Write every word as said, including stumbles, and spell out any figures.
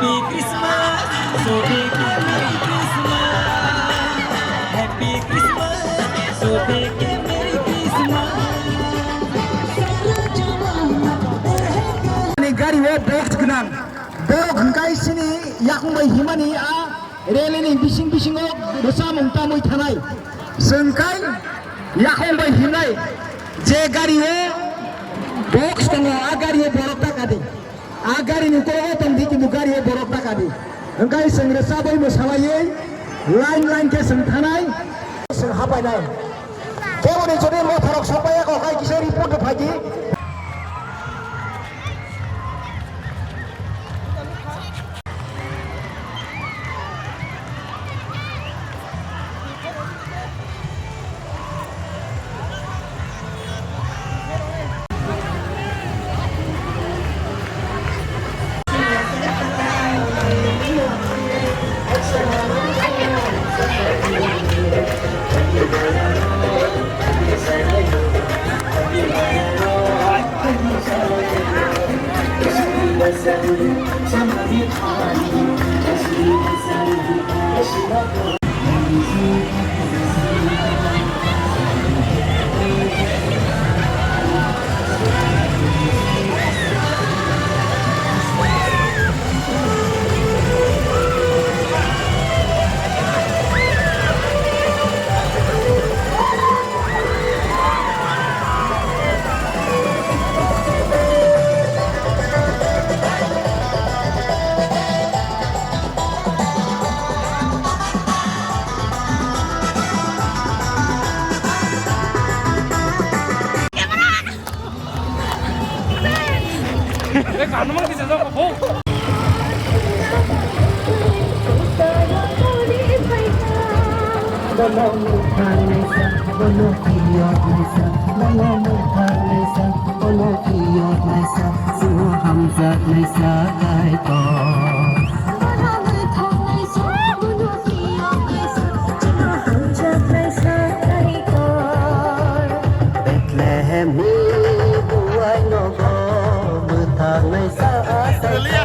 Christmas, sobe ke Merry Christmas. Happy Christmas, sobe ke Merry Christmas. Ani gari o box gwnang. Borok hwnkhe sini yakung bai himani a rally ni bising bisingo rwchapmung tamwi thanai. Chwng khai yakung bai himnai je gari o box tongo, a gari o borok ta kadi. A gari ni ukologo tongdi, kintu gari o borok ta kadi. Hwnkhe chwng rwchabwi mwsalaiwi line line khe chwng thanai, chwng hapainai. Keboni jodi motharok sokpaiya kok hai kisa report phaidi. Bethlehemni buai nogo mwthangnaisa asai kha.